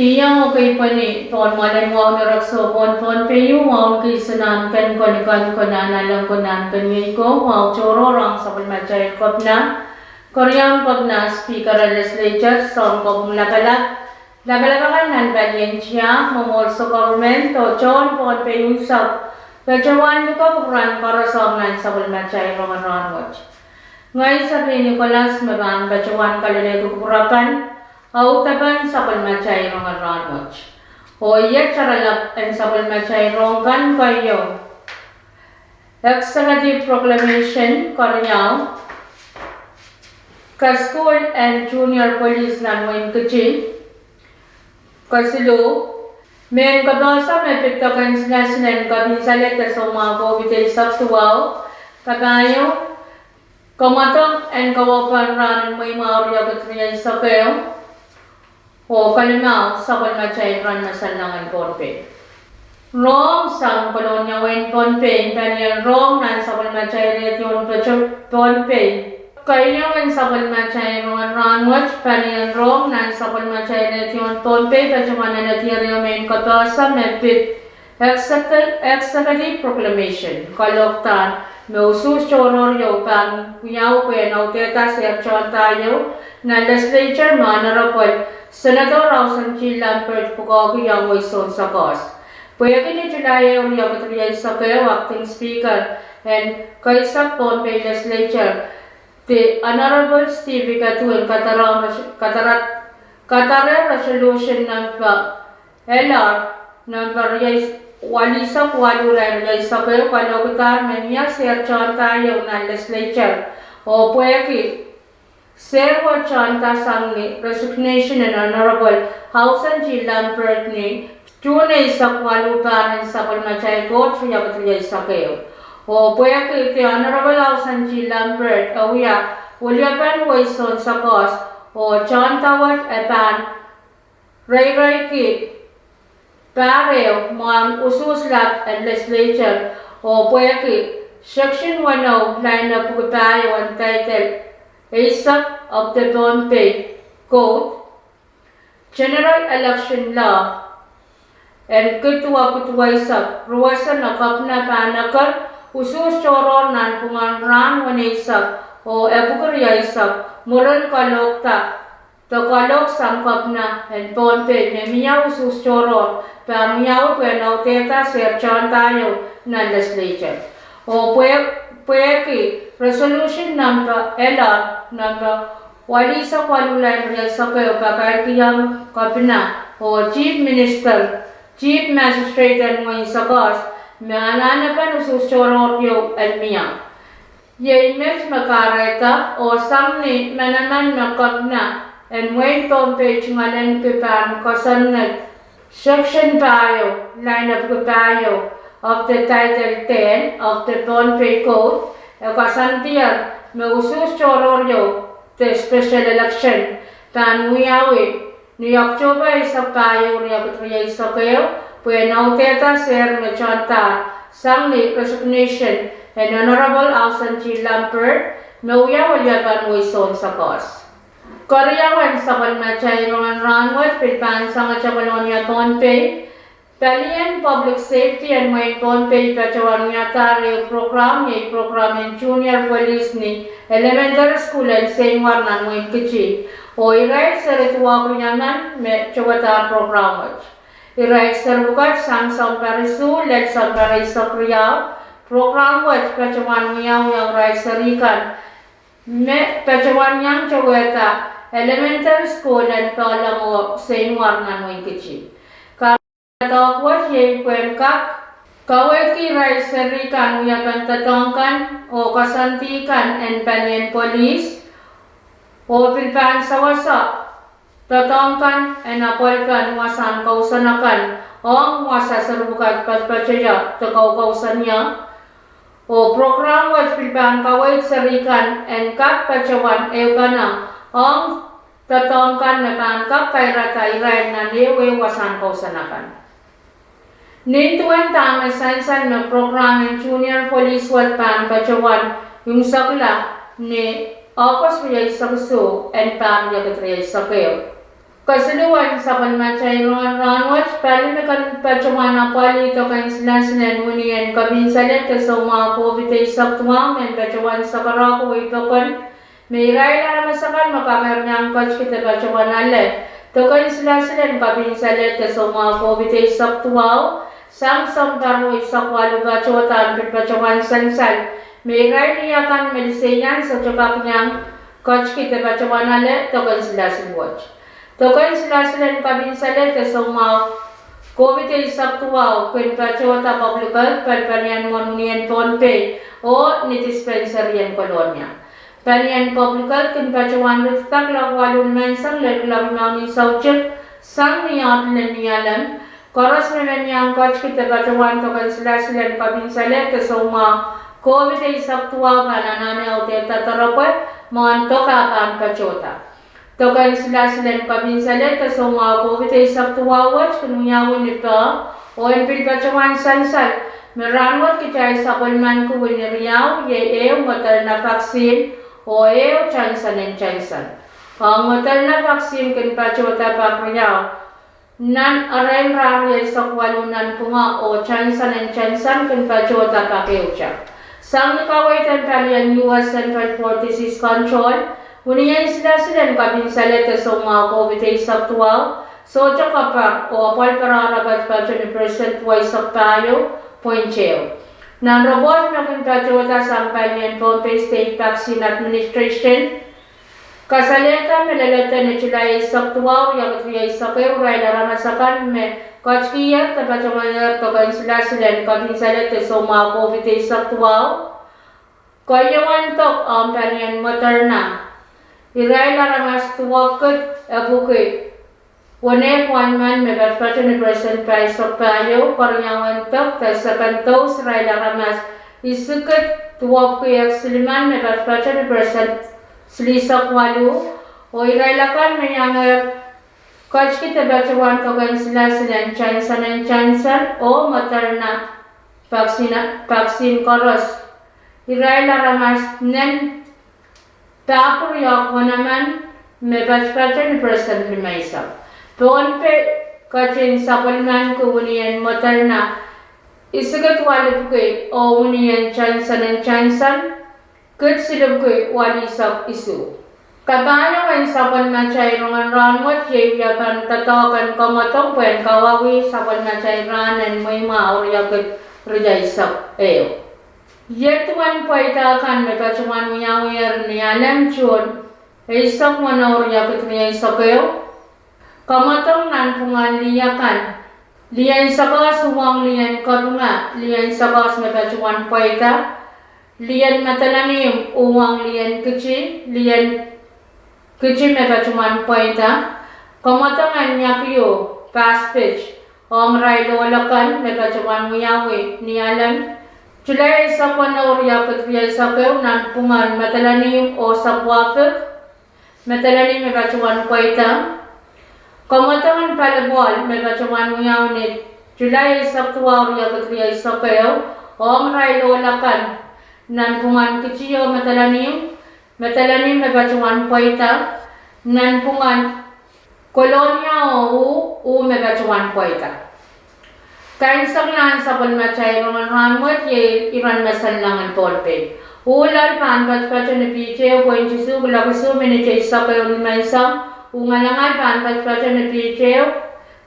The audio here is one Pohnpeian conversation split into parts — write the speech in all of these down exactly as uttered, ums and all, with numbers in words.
Iang okei pweni pohn mwoalen wahu nerekso pohn Pohnpei, wahu kis nan ken konikan konehng nan leng konehng ken iei ko, wahu tohrohr ong sapwellimatail Kopina, Keriau Kopina, Speaker en Legislature, Sounkopwung Lapalap, lapalap akan nan palien tiahk, mwomwohdiso, government, oh tohn Pohnpei unsek, patohwan luke kupwuramwail koaros ong nan sapwellimatail rongen rahn wet. Ngehi Serlin Nicholas me pahn patohwan kalelehki kupwur akan audepen sapwellimatail rongen rahn wet. Oh iet taralap en sapwellimatail rohng kan keieu: Executive Proclamation keriau, keskuhl en Junior Police nan wehin Kiti; kesiluh, mehn kapehse me pid dok en silasil en kepinsalehda soumwahu COVID eisek duwau; kapahieu, kamwadong en kaweid en rahn en Mei mwahu riekid rieisek ehu; oh kelimau, sapwellimatail rahn me salengin Pohnpei. Rohng sang Kolonia, wehin Pohnpei. Palien rohng nan sapwellimatail radio en Pohnpei. Keieu en sapwellimatail rongen rahn wet: palien rohng nan sapwellimatail radio en Pohnpei patohwan alehdi ehu mehn kapehse me pid Executive Proclamation, kalohkdahn me usuhs tohrohr ieu pahn wiawi pwehn audehda sehr tohnda ieu nan Legislature me Honorable Senator Haudson G. Lambert pwukoahki iang wehi Sounsakoas. Pwehki ni July ehu riekid rieisek ehu, Acting Speaker en keisek Pohnpei Legislature, the Honorable Steve Iketwin, kadare resolution number, L R number riei, walihsek waluh lel rieisek ehu, kalohkidahr me mie sehr tohnda ieu nan Legislature. Oh pwehki sehr wet tohnda sang ni resignation en Honorable Haudson G. Lambert ni June eisek waluh pahr en sapwellimatail Koht riekid rieisek ehu. Oh pwehki the Honorable Haudson G. Lambert e wia weliepen wehi Sounsakoas, oh tohnda wet e pahn reireiki pahr ehu mwohn usuhs lap en Legislature, oh pwehki section weneu, lain epwiki pahieu en title eisek of the Pohnpei Code, General Election Law, en kid duwepwiki duweisek, ruwese me Kopina pahn eker usuhs tohrohr nanpwungen rahn weneisek oh epwiki rieisek, mwurin kalohkda de kalohk sang Kopina en Pohnpei me mie usuhs tohrohr pahn wiawi pwehn audehda sehr tohnda ieu nan Legislature. Oh pwehki resolution number, L R number, walihsek waluh lel rieisek ehu pakairkihong Kopina oh Chief Minister, Chief Magistrate en wehin Sakoas me anahnepen usuhs tohrohr ieu en mie. Iei met me kahrehda oh sang ni manaman me Kopina en wehin Pohnpei tungoalenki pahn koasoandi section pahieu, lain epwiki pahieu of the title ten of the Pohnpei Code, e koasoandier me usuhs tohrohr ieu, the special election, pahn wiawi ni October eisek pahieu, riekid rieisek ehu, pwehn audehda sehr me tohndahr sang ni resignation en Honorable Haudson G. Lambert me wia weliepen wehi Sounsakoas. Keriaun sapwellimatail rongen rahn wet pil pahn sangete Kolonia, Pohnpei. Palien Public Safety en wehin Pohnpei patohwan wiadahr ehu program, iei program en Junior Police ni Elementary School en Seinwar nan wehin Kiti. Oh irail seri duwehte riemen me towedahr program wet. Irail seri pwukat sang sounpar isuh lel sounpar eisek riau. Program wet patohwan wiawi ong irail seri kan me patohwan iang towehda Elementary School en Pohlongo, Seinwar nan wehin Kiti. Kahrehda doadoahk wet iei pwehn kak kaweidki irail seri kan wiepen doadoahk kan oh koasoandi kan en palien police, oh pil pahn sewese doadoahk kan en apwalipen wasahn kousoan akan ong wasa seri pwukat patopato ie de koukousoan ie. Oh program wet pil pahn kaweid seri kan en kak patohwan ehupene ong doadoahk kan me pahn kak kairada irail nan ehuehu wasahn kousoan akan. Nin duwen dahme sansal me program en Junior Police wet pahn patohwan imwisekla ni August rieisek isuh en pahr riekid rieisek ehu. Kesiluhwen sapwellimatail rongen rahnwet, pali me kin patohwan apwalih doken silasilen wini en kepinsaleh de soumwahu COVID eisek duwau, mehn patohwan sakarako wei pokon me irail aramas akan me kak iang ketiki de patohwan ale doken silasilen kepinsaleh de soumwahu COVID eisek duwau sang sounpar eisek waluh patohda en pil patohwan sansal me irail akan me liseian sohte kak iang ketiki de patohwan ale doken silasil wet. Doken silasilen kepinsaleh de soumwahu COVID eisek duwau kin patohda public health, palipalien mwohn wini en Pohnpei, oh ni dispensary en Kolonia. Palien public health kin patohwan ritidahng kuloak waluh ni menseng lel kuloak limau ni soutik sang ni oahd lel Nialem. Koaros me men iang ketiki de patohwan doken silasilen kepinsaleh de soumwahu COVID eisek duwau pahn anahne audehda doaropwe mwohn dok ah pahn patohda. Doken silasilen kepinsaleh de soumwahu COVID eisek duwau wet kin wiawi ni peh, oh en pil patohwan sansal me rahnwet kitail sapwellimaniki wini riau, iei ehu Moderna vaccine oh ehu Johnson and Johnson. Ong Moderna vaccine kin patohda pak riau nan erein rah rieisek waluh nanpwunga, oh Johnson and Johnson kin patohda pak ehute. Sang ni kaweid en palien U S Centers for Disease Control, winien silasilen kepinsaleh de soumwahu COVID eisek duwau sohte kapar, oh apwal patohdo patopato ni percent duweisek pahieu point ehu. Nan report me kin patohda sang palien Pohnpei State Vaccine Administration, kasalehda me leledo ni Sulai eisek duwau, riekid rieisek ehu, irail aramas akan me ketikihier de patohwanehr doken silasilen kepinsaleh de soumwahu COVID eisek duwau, keieun dok ong palien Moderna, irail aramas duwepwiki epwiki weneu waluh men me patopato ni percent pahisek pahieu. Keriaun dok de second dose, irail aramas isikid duwepwiki ehk silimen me patopato ni percent silihsek waluh. Oh irail akan me iangehr ketiki de patohwan doken silasilen Johnson and Johnson oh Moderna vaccine, vaccine koaros, irail aramas nen pahkuri ehk wenemen me patopato ni percent limeisek. Pohnpei ketin sapwellimaniki winien Moderna isikid waluh pwiki oh winien Johnson and Johnson kid siluh pwiki waluh eisek isuh. Kapahieu en sapwellimatail rongen rahnwet iei wia pahn doadoahk en kamwadong pwehn kawauwih sapwellimatail rahn en Mweimwe riekid rieisek ehu. Iei duwen pweida kan me patohwan wiawier ni Nialem, June eisek weneu, riekid rieisek ehu. Kamwadong nanpwungen lih akan: lien sakaus uhwong lien kapinga, lien sakaus me patohwan pweida; lien medelenihmw uhwong lien kiti, lien kiti me patohwan pweida. Kamwadong en iakiu, pahs pit, ong irail ohl akan me patohwan wiawi Nialem, Sulai eisek weneu, riekid rieisek ehu, nanpwungen medelenihmw oh sapwahpik, medelenihmw me patohwan pweida. Kamwadong en palipahl me patohwan wiawi ni Sulai eisek duwau, riekid rieisek ehu, ong irail ohl akan, nanpwungen kiti oh medelenihmw, medelenihmw me patohwan pweida, nanpwungen Kolonia oh uh, uh me patohwan pweida. Kaimwiseklahn sapwellimatail rongen rahnwet iei iren mesen langin Pohnpei. Uh loal pahn patopato ni piht ehu point isuh kuloak isuh minit eisek ehu ni menseng. Uh ngalangal pahn patopato ni piht ehu,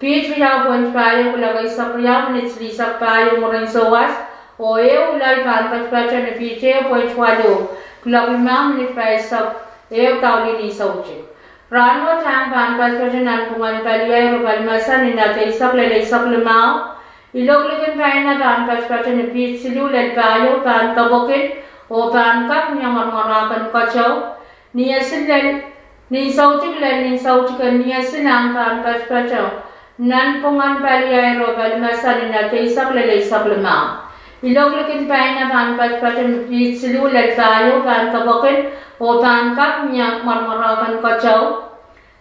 piht riau point pahieu kuloak eisek riau minit silihsek pahieu mwurin souwas. Oh ehu loal pahn patopato ni piht ehu point waluh kuloak limau minit pahisek ehu daulih ni soutik. Rahnwet ahng pahn patopato nanpwungen paliair oh palimese ni knot eisek lel eisek limau. Ilok likin paina pahn patopato ni piht siluh lel pahieu, pahn depwekin, oh pahn kak mie mwarmwarahken keteu. Ni esil lel, ni soutik lel ni soutik en ni esil ahng pahn patopato nanpwungen paliair oh palimese ni knot eisek lel eisek limau. Ilok likin paina pahn patopato ni piht siluh lel pahieu, pahn depwekin, oh pahn kak mie mwarmwarahken keteu.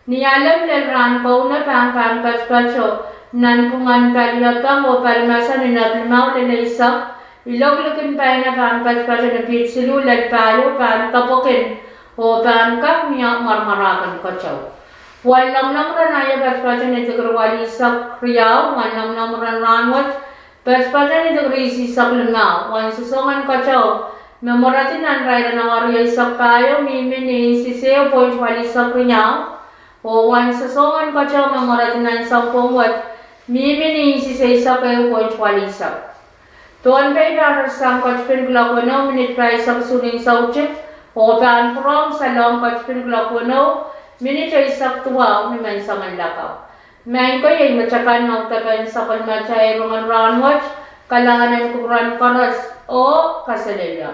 Nialem lel rahn kauno pahn pahn patopato nanpwungen paliepeng oh palimese ni knot limau lel eisek. Ilok likin paina pahn patopato ni piht siluh lel pahieu, pahn depwekin, oh pahn kak mie mwarmwarahken keteu. Wen lomwlomw ren aio patpato ni dikri walisek riau, wen lomwlomw ren rahnwet patpato ni dikri isihsek limau. Wen sosohng en keteu me mweredi nan irair en awa rieisek pahieu mihmi ni inches ehu point walisek riau, oh wen sosohng en keteu me mweredi nan sounpwong wet mihmi ni inches eisek ehu point walisek. Pohnpei pahn ret sang ketipin kuloak weneu minit pahisek isuh ni soutik, oh pahn pwurehng salong ketipin kuloak weneu minit eisek duwau ni menseng en lakapw. Maing ko, iei met akan me audepen sapwellimatail rongen rahnwet. Kalahngan en kupwuren koaros oh kaselehlie.